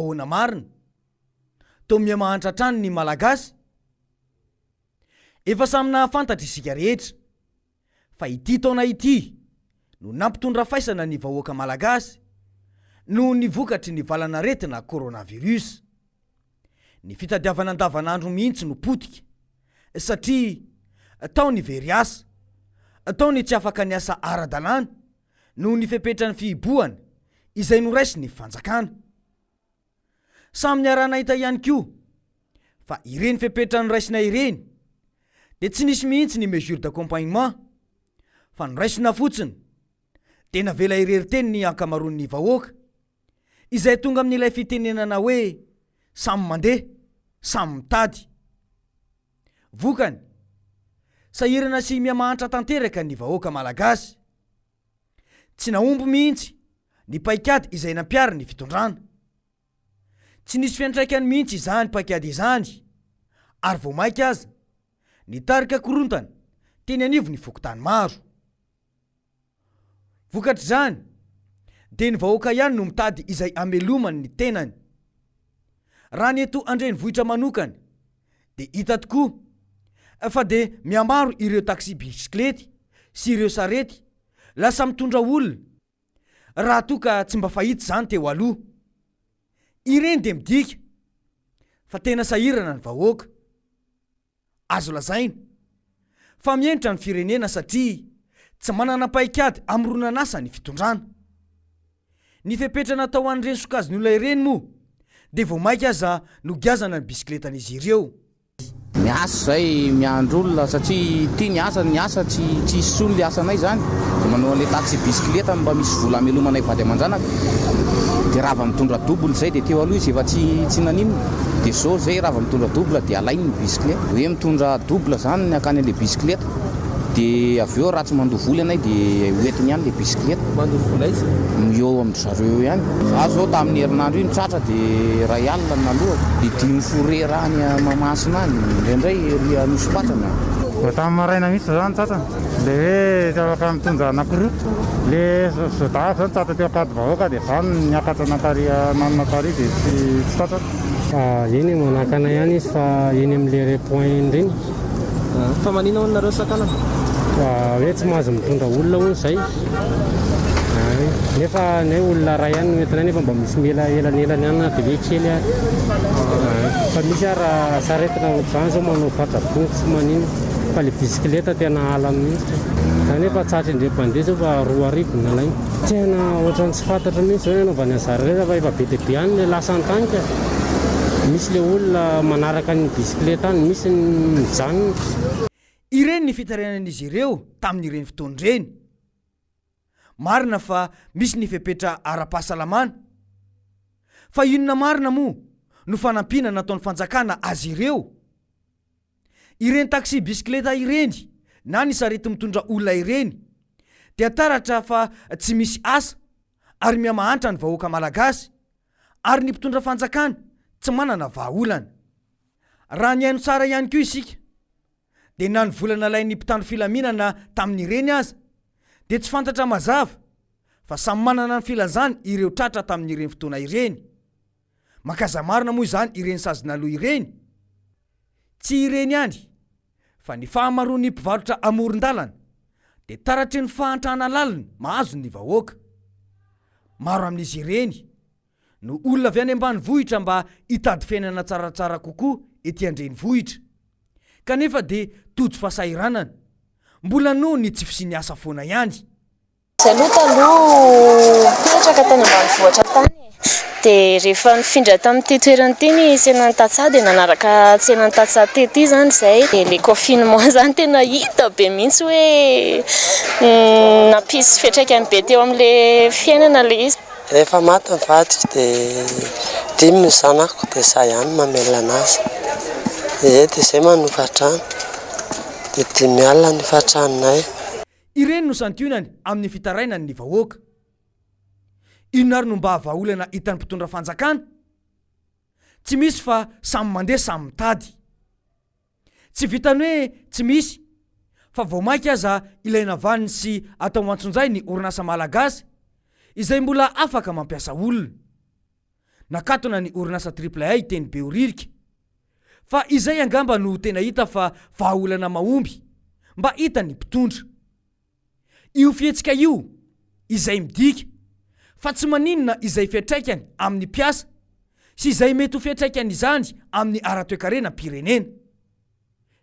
Ahoana marina? Toa miha-mahantra hatrany ny Malagasy? Efa samy nahafantatra isika rehetra fa ity taona ity no nampitondra faisana ny vahoaka Malagasy noho ny vokatry ny valan'aretina coronavirus. Ny fitadiavana andavanandro mihitsy no potika satria tao ny very asa, tao ny tsy afaka niasa ara-dalàna noho ny fepetran'ny fihibohana izay noraisin'ny fanjakana. Samy niaraha-nahita ihany koa fa ireny fepetra noraisina ireny dia tsy nisy mihitsy ny mesure d'accompagnement fa noraisina fotsiny dia navela irery teny ny ankamaroan'ny vahoaka izay tonga amin'ilay fitenenana hoe samy mandeha, samy mitady. Vokany, sahirana sy mihamahantra tanteraka ny vahoaka malagasy. Tsy nahomby mihitsy ny paikady izay nampiharin'ny fitondrana. Tsy nisy fiantraikany mihitsy izany paikady izany ary vao mainka aza nitarika korontana teny anivon'ny fokontany maro. Vokatr'izany dia ny vahoaka ihany no mitady izay hamelomany ny tenany. Raha ny eto an-drenivohitra manokana dia hita tokoa fa dia mihamaro ireo taxi-bisikilety sy ireo sarety lasa mitondra olona raha toa ka tsy mba fahita izany teo aloha. Ireny dia midika fa tena sahirana ny vahoaka. Azo lazaina fa mihenitra ny firenena satria tsy manana paikady hamoronan'asa ny fitondrana. Ny fepetra natao ho an'ireny sokajin'olona ireny moa dia vao mainka aza nogiazana ny bisikiletan'izy ireo. Miasa izay miandry olona satria ity ny asa, ny asa tsy tsisy intsony le asanay zany, de manao an'le taxi bisikileta mba misy vola hamelomanay vady aman-janaka, de raha vao mitondra double zay de teo aloha izy efa tsy tsy naninona, de zao zay raha vao mitondra double de alainy ny bisikileta, hoe mitondra double zany ny hakany an'le bisikileta. Dia avy eo raha tsy mandoa vola ianay dia ho entiny ihany ilay bisikileta. Mandoa vola aiza? Eo amin-dry zareo eo ihany. Za zao tamin'ny herinandro iny tratra dia iray alina no naloako. Dia dimy forera any Mahamasina any, indraindray ery Anosipatrana. Vao tamin'ny maraina mihitsy za no tratra. Ilay hoe tsy afaka mitondra anankiroa. Ilay zodavy zao tratra teo Ankadivahoaka dia za no niakatra nankary nanona tary dia tsy tratrako. Eny e, manakana ihany izy fa eny amin'ilay rond point ireny. Fa manina hono nareo sakanana? Hoe tsy mahazo mitondra olona hono zay. Nefa ny hoe olona iray ihany no entinay nefa mba misy mila elanelany ihany na dia hoe kely ary. Fa misy ary raha saretina ohatr'izany zao manao fatra-bongo tsy manino fa le bisikileta tena halany mihitsy. Za nefa tratry indray mpandeha zao fa 2000 no nalainy. Tena ohatran'ny tsy fantatro mihitsy zao ny anaovany an'zareo ireny fa efa be dia be any le lasa an-tany ka. Misy le olona manaraka ny bisikileta any, misy ny mijanona. Ireny ny fitarainan'izy ireo tamin'ireny fotoana ireny. Marina fa misy ny fepetra ara-pahasalamana. Fa inona marina moa no fanampiana nataon'ny fanjakana azy ireo? Ireny taxi bisikileta ireny na ny sarety mitondra olona ireny dia taratra fa tsy misy asa ary mihamahantra ny vahoaka malagasy ary ny mpitondra fanjakana tsy manana vahaolana. Raha nihaino tsara ihany koa isika dia na ny vola nalain'ny mpitandro filaminana tamin'ireny aza dia tsy fantatra mazava fa samy manana ny filazany ireo tratra tamin'ireny fotoana ireny. Mankaza marina moa izany ireny sazy naloa ireny? Tsy ireny ihany fa ny fahamaroan'ny mpivarotra amoron-dalana dia taratry ny fahantrana lalina mahazo ny vahoaka. Maro amin'izy ireny no olona avy any ambanivohitra mba hitady fiainana tsaratsara kokoa ety an-drenivohitra kanefa dia tojo fahasahiranana mbola noho ny tsy fisian'ny asa foana ihany. Izaho aloha taloha nipetraka tany ambanivohitra tany e. Dia rehefa nifindra tamin'ity toerana ity ny tsenan'ny tantsaha dia nanaraka tsenan'ny tantsaha tety izany izahay. Dia ilay confinement izany tena hita be mihitsy hoe nampisy fiantraikany be teo amin'ilay fiainana ilay izy. Rehefa maty ny vadiko dia dimy ny zanako dia izaho ihany mamelona anazy. Ie dia izay manofa trano dia 50 ny hofan-tranonay. Ireny no santionany amin'ny fitarainany ny vahoaka. Inona ary no mba vahaolana hitan'ny mpitondra fanjakana? Tsy misy fa samy mandeha samy mitady. Tsy vitan'ny hoe tsy misy fa vao mainka aza ilaina vaniny sy atao antsonjay ny orinasa malagasy izay mbola afaka mampiasa olona. Nakatona ny orinasa Triple A teny Behoririka. Fa izay angamba no tena hita fa vahaolana mahomby mba hitan'ny mpitondra. Io fihetsika io izay midika fa tsy maninona izay fiantraikany amin'ny mpiasa sy izay mety ho fiantraikan'izany amin'ny ara-toekarenam-pirenena.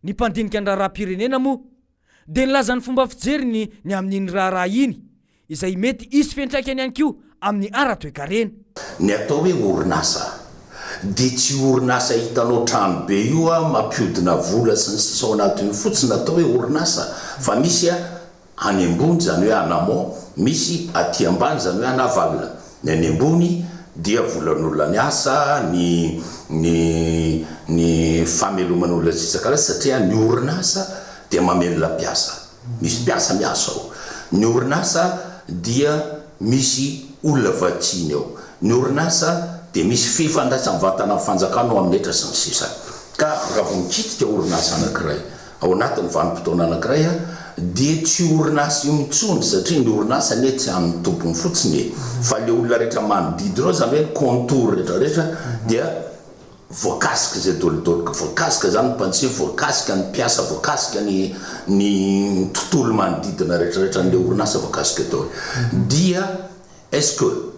Ny mpandinika ny raharaham-pirenena moa dia nilaza ny fomba fijeriny ny amin'iny raharaha iny izay mety hisy fiantraikany ihany koa amin'ny ara-toekarena. Ny atao hoe orinasa dia tsy io orinasa hitanao trano be io a mampiodina vola sy ny sisa ao anatin'io fotsiny no atao hoe orinasa fa misy a any ambony izany hoe en amont, misy aty ambany izany hoe en aval. Ny any ambony dia volan'olona miasa, ny ny ny fameloman'olona sy isan-karazany satria ny orinasa dia mamelona mpiasa. Misy mpiasa miasa ao. Ny orinasa dia misy olona vatsiany ao. Ny orinasa dia misy fifandraisany mivantana amin'ny fanjakana ao amin'ny hetra sy ny sisa. Ka raha vao mikitika orinasa anankiray ao anatin'ny vanim-potoana anankiray dia tsy orinasa io intsony satria ny orinasa anie tsy an'ny tompony fotsiny e! Fa le olona rehetra manodidina ao izany hoe ny contour rehetra rehetra dia voakasika izay dolidoly, voakasika izany ny mpanjifa, voakasika ny mpiasa, voakasika ny ny tontolo manodidina rehetra rehetra an'le orinasa voakasika daholo. Dia est-ce que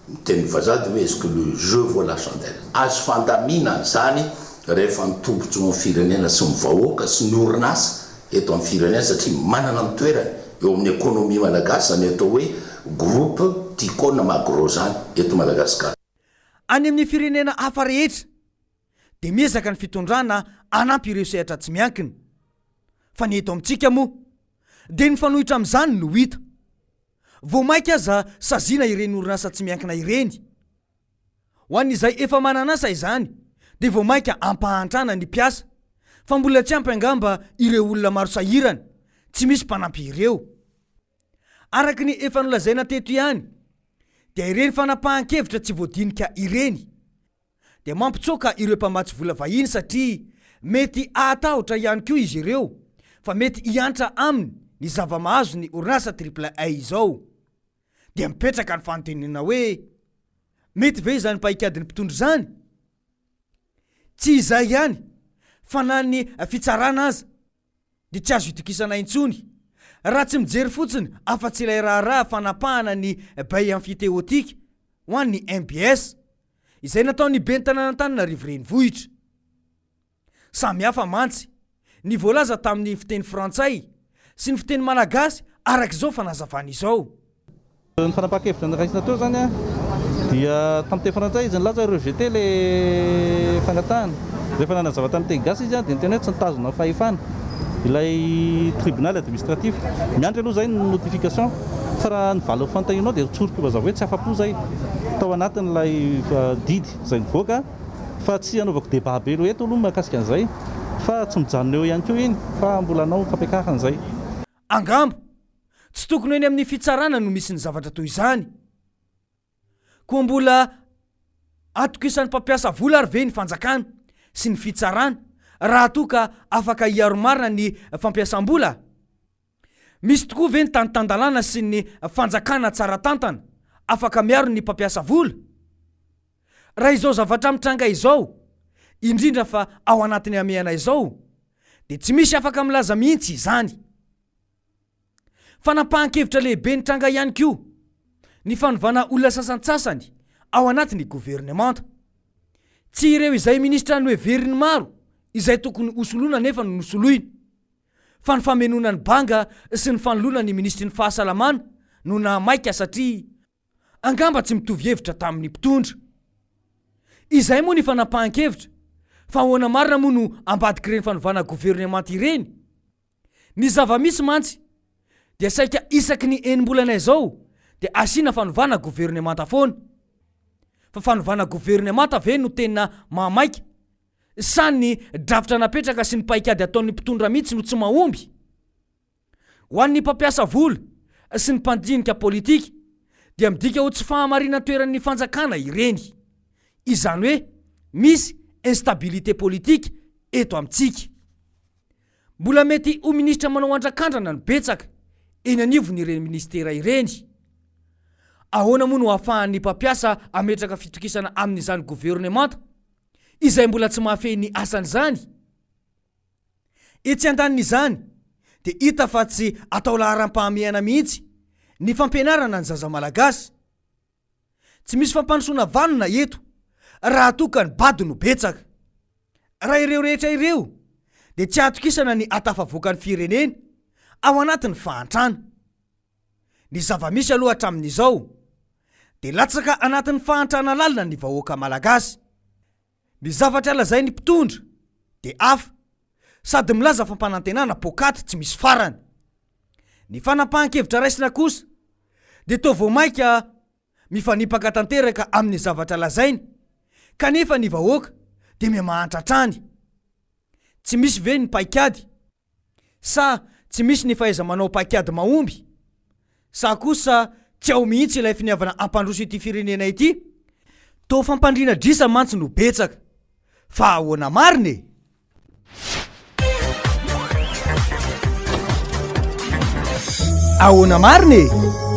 Ny tenin'ny vazaha dia hoe est-ce que le jeu vaut la chandelle? Azo fandaminana izany rehefa ny tombotsoan'ny firenena sy ny vahoaka sy ny orinasa eto amin'ny firenena satria manana ny toerany eo amin'ny ekonomia malagasy izany atao hoe groupe Ticona Magro izany eto Madagasikara. Any amin'ny firenena hafa rehetra dia miezaka ny fitondrana hanampy ireo sehatra tsy miankina. Fa ny eto amintsika moa dia ny mifanohitra amin'izany no hita. Vao mainka aza saziana ireny orinasa tsy miankina ireny. Ho an'izay efa manan'asa izany dia vao mainka ampahantrana ny mpiasa fa mbola tsy ampy angamba ireo olona maro sahirana tsy misy mpanampy ireo. Araka ny efa nolazaina teto ihany dia ireny fanapahan-kevitra tsy voadinika ireny dia mampitsoaka ireo mpamatsy vola vahiny satria mety hahatahotra ihany koa izy ireo fa mety hiantra aminy ny zava-mahazo ny orinasa Triple A izao. Dia mipetraka ny fanontaniana hoe, mety ve izany paikadin'ny mpitondra izany? Tsy izay ihany fa na ny fitsarana aza dia tsy azo itokisana intsony raha tsy mijery fotsiny afa-tsy ilay raharaha fanapahana ny bail emphytéotique ho an'ny mbs izay nataon'ny ben'ny tanàn'Antananarivo renivohitra. Samy hafa mantsy ny voalaza tamin'ny fiteny frantsay sy ny fiteny malagasy araka izao fanazavana izao. Ny fanapahan-kevitra noraisina teo izany dia tamin'ny teny frantsay izy nilaza hoe rejeter ilay fangatahana. Rehefa nanazava tamin'ny teny gasy izy dia niteny hoe tsy nitazona ny fahefana ilay tribunal administratif. Miandry aloha izay ny notification fa raha ny valin'ny fanontanianao dia tsoriko mazava hoe tsy afa-po izay tao anatin'ilay didy izay nivoaka fa tsy hanaovako débat be loha eto aloha mahakasika an'izay fa tsy mijanona eo ihany koa iny fa mbola hanao fampiakarana izay. Angamba tsy tokony ho eny amin'ny fitsarana no misy ny zavatra toy izany. Koa mbola atokisan'ny mpampiasa vola ary ve ny fanjakana sy ny fitsarana raha toa ka afaka hiaro marina ny fampiasam-bola? Misy tokoa ve ny tany tan-dalàna sy ny fanjakana tsara tantana afaka miaro ny mpampiasa vola? Raha izao zavatra mitranga izao, indrindra fa ao anatin'ny hamehana izao, dia tsy misy afaka milaza mihitsy izany. Fanapahan-kevitra lehibe nitranga ihany koa ny fanovana olona sasantsasany ao anatin'ny governemanta. Tsy ireo izay minisitra noheverin'ny maro izay tokony hosoloina anefa no nosoloina, fa ny famenoana ny banga sy ny fanoloana ny minisitry ny fahasalamana no nahamaika satria Angamba tsy mitovy hevitra tamin'ny mpitondra. Izay moa ny fanapahan-kevitra, fa ahoana marina moa no ambadik'ireny fanovana governemanta ireny? Ny zava-misy mantsy dia saika isaky ny enim-bolana izao dia asiana fanovana governemanta foana. Fa fanovana governemanta ve no tena mahamaika sa ny drafitra napetraka sy ny paikady ataon'ny mpitondra mihitsy no tsy mahomby? Ho an'ny mpampiasa vola sy ny mpandinika politika dia midika ho tsy fahamarinan-toeran'ny fanjakana ireny. Izany hoe misy instabilité politique eto amintsika. Mbola mety ho minisitra manao andrakandrana no betsaka eny anivon'ireny minisitera ireny. Ahoana moa no ahafahan'ny mpampiasa hametraka fitokisana amin'izany governemanta izay mbola tsy mahafehy ny asany izany? Etsy andanin'izany dia hita fa tsy atao laharam-pahamehana mihitsy ny fampianarana ny zaza malagasy. Tsy misy fampandrosoana vanona eto raha toa ka ny bado no betsaka. Raha ireo rehetra ireo dia tsy ahatokisana ny hatafavoaka ny firenena ao anatin'ny fahantrana. Ny zava-misy aloha hatramin'izao dia latsaka anatin'ny fahantrana lalina ny vahoaka malagasy. Ny zavatra lazain'ny mpitondra dia hafa sady milaza fampanantenana poakaty tsy misy farany. Ny fanapahan-kevitra raisina kosa dia toa vao mainka mifanipaka tanteraka amin'ny zavatra lazainy kanefa ny vahoaka dia mihamahantra hatrany. Tsy misy ve ny paikady Sa tsy misy ny fahaiza-manao paikady mahomby? Sa kosa tsy ao mihitsy ilay finiavana hampandroso ity firenena ity? Toa fampandriana drisa mantsy no betsaka. Fa ahoana marina e? Ahoana marina e?